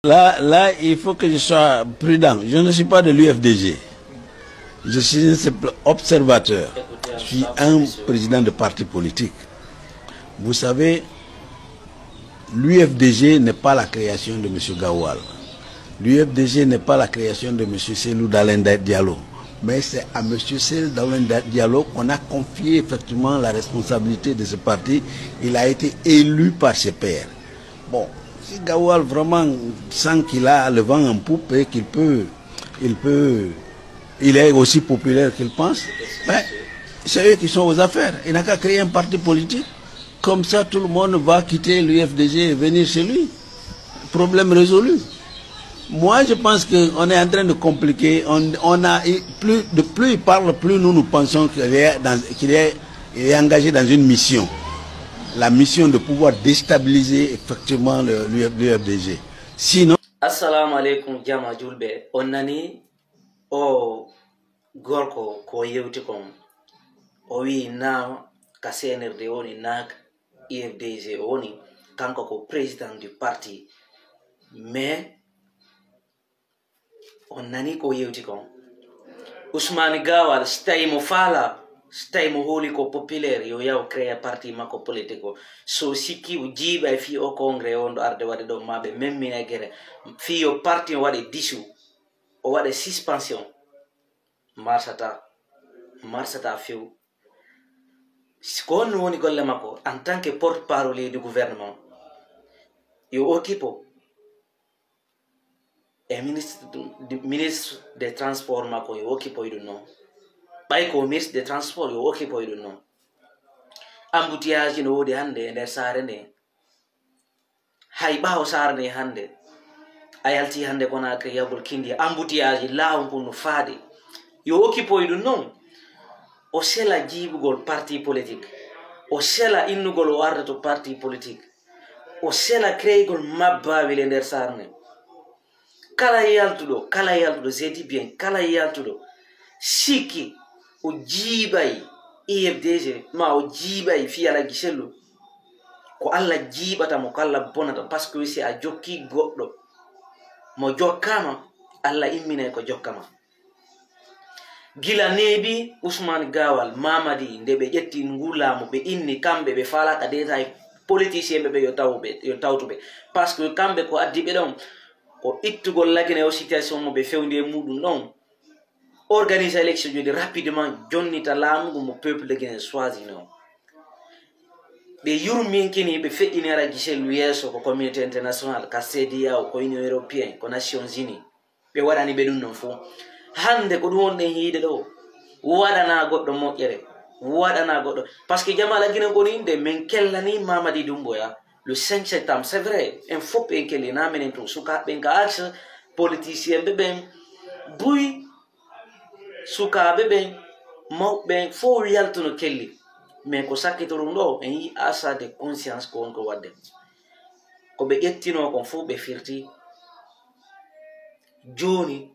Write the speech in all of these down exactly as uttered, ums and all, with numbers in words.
Là, là, il faut que je sois prudent. Je ne suis pas de l'U F D G. Je suis un simple observateur. Je suis un président de parti politique. Vous savez, l'U F D G n'est pas la création de monsieur Gaoual. L'U F D G n'est pas la création de monsieur Cellou Dalein Diallo. Mais c'est à monsieur Cellou Dalein Diallo qu'on a confié effectivement la responsabilité de ce parti. Il a été élu par ses pairs. Bon, si Gaoual vraiment sent qu'il a le vent en poupe et qu'il peut, il peut, il est aussi populaire qu'il pense, ben, c'est eux qui sont aux affaires. Il n'a qu'à créer un parti politique. Comme ça, tout le monde va quitter l'U F D G et venir chez lui. Problème résolu. Moi, je pense qu'on est en train de compliquer. On, on a plus, de plus il parle, plus nous nous pensons qu'il est, dans, qu'il est, il est engagé dans une mission. La mission de pouvoir déstabiliser effectivement le, l'U F D G. Sinon, Assalamu aleykum, jama julɓe. On nani o gorko ko yewti kon. O wi'i na ka C N R D woni, na ka U F D G o woni, kanko ko président du parti. Mais on nani ko yewti kon. Ousmane Gawal, si tawi mo faala, si tawi mo hooli ko populaire, yo yaw créer parti makko politique o. So sikki o jiiɓay fii o congrès on ɗo arde waɗe ɗo, ma ɓe memmina gere. Fii yo parti o waɗe dissous, o waɗe suspension. Marsata, marsata few. Si ko honno woni golle makko en tant que porte-parole du gouvernement? Yo occupe e ministre, ministre des transports makko, yo occupe ɗum non. Ɓay ko ministre des transports, yo occupe ɗum non. Embouteillage no woodi hannde e nder saare nde. Hay ɓaawo saare nde hannde, a yalti hannde Conakry yahgol Kindi, embouteillage laawol ngol no faade. Yo occupe ɗum non. O sela jiibugol parti politique. O sela innugol o arda to parti politique. O sela créegol mabbawel e nder saare nde. Kala yaltuɗo, kala yaltuɗo, je dis bien, kala yaltuɗo, sikki o jiiɓay U F D G, ma o jiiɓay fii Alhaji Sellu, ko Alla jiiɓata mo, ko Alla bonata, parce que si a jokki goɗɗo mo jokkaama, Alla imminay ko jokkama. Gila neeɓi Usman Gawal, Mamadi, nde ɓe ƴetti nguu laamu, ɓe inni kamɓe ɓe faalaaka détail politicien ɓe, ɓe yo taw ɓe, yo tawtu ɓe. Parce que kamɓe ko addi ɓe ɗon, ko ittugol Lagine o situation mo ɓe fewndi e muuɗum ɗon. Organiser élection jooni rapidement, jonnita laamu ngu mo peuple de Guinée choisir non. Ɓe yurminkini, ɓe feƴƴini Alhaji Sellu yeeso ko communauté internationale, ka C D A O, ko Union Européenne, ko Nations Unies. Ɓe waɗani ɓe ɗum non fof. Hannde ko ɗum wonɗen yiide ɗo. Waɗana goɗɗo moƴƴere. Waɗana goɗɗo. Parce que jamaa Lagine ko nii nde men kellani Mamadi Doumbouya le cinq septembre. C'est vrai. En fof en kelli na menen tun. Sukaaɓe ɓen ka axe, politicien ɓe ɓen, buy sukaaɓe ɓen, mawɓe ɓen, fof yaltuno kelli. Mais ko sakkitorum ɗo, en yii achat de conscience ko won ko waɗde. Ko ɓe ƴettinoo kon fof ɓe firti. Jooni,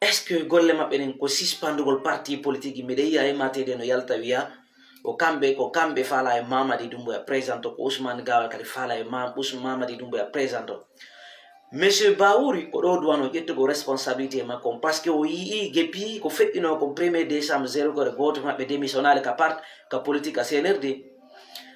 est-ce que golle maɓɓe ɗen ko sispandugol parti politique? Miɗa yiya e matede no yalta wiya, ko kamɓe, ko kamɓe faala e Mamadi Doumbouya présente, ko Ousmane Gawal kadi faala e Mam-, Ous-, Mamadi Doumbouya présente. Monsieur Bawouri, ko ɗo duwano ƴettugo responsabilité makko on, parce que o yi'i depuis ko feƴƴinoo kon premier décembre, zéro heure, gooto maɓɓe démissionnaali ka part-, ka politique a C N R D.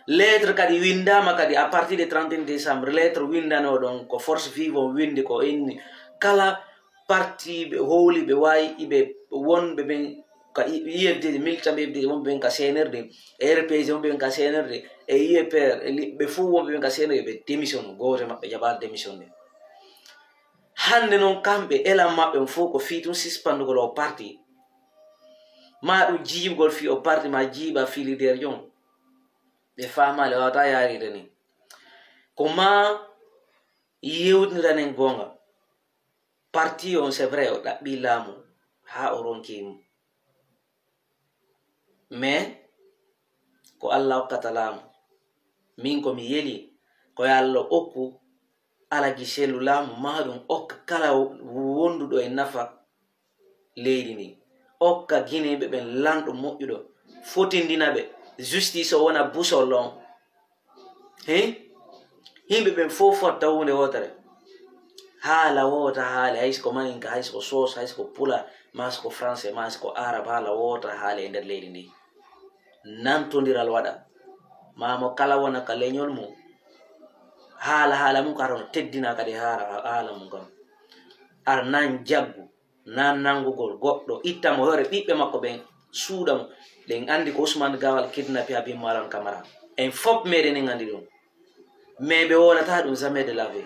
Lettre kadi winndaama kadi à partir de trente et un décembre, lettre winndanoɗon ko Force Vive on winndi ko inni kala parti ɓe howli ɓe waawi iɓe wonɓe ɓen ka I-, U F D, militant ɓe U F D wonɓe ɓen ka C N R D, e R P G wonɓe ɓen ka C N R D, e U F R, e li-, ɓe fof wonɓe ɓen ka C N R D, ɓe démission, gooto e maɓɓe jaɓaali démission nde. Hannde non kamɓe, elan maɓɓe on fof ko fii tun sispandugol o parti. Maa ɗum jiibgol fii o parti, maa jiiɓa fii leader jon. Ɓe faamaali, wawata yaariide ni. Ko maa yewtiranen goonga. Parti on, c'est vrai, o ɗaɓɓi laamu haa o ronki mo. Mais ko Alla okkata laamu. Min ko mi yeli, ko yo Alla okku Alhaji Sellu laamu, maa ɗum okka kala wonduɗo e nafa leydi ndi. Okka Gineeɓe ɓen lanɗo moƴƴuɗo, fotindina ɓe. Justice o wona boussole on. Hein? Yimɓe ɓen fof fotta huunde wootere. Haala woota haale, hay si ko maninka, hay si ko soose, hay si ko pulaar, maa si ko français, maa si ko arab, haala woota haale e nder leydi ndi. Nantondiral waɗa. Maa mo kala wona ka leñol mum. Haala haala mum ka, hara no teddina kadi haala, haala mum kan. Ar nan jaggu, nan nangugol goɗɗo, itta mo hoore ɓiɓɓe makko ɓen, suuɗa mo. Ɗen anndi ko Ousmane Gawal kidnappé Habib Malan Camara. En fop meɗen en anndi ɗum. Mais ɓe wowlata ɗum jamais de la vie.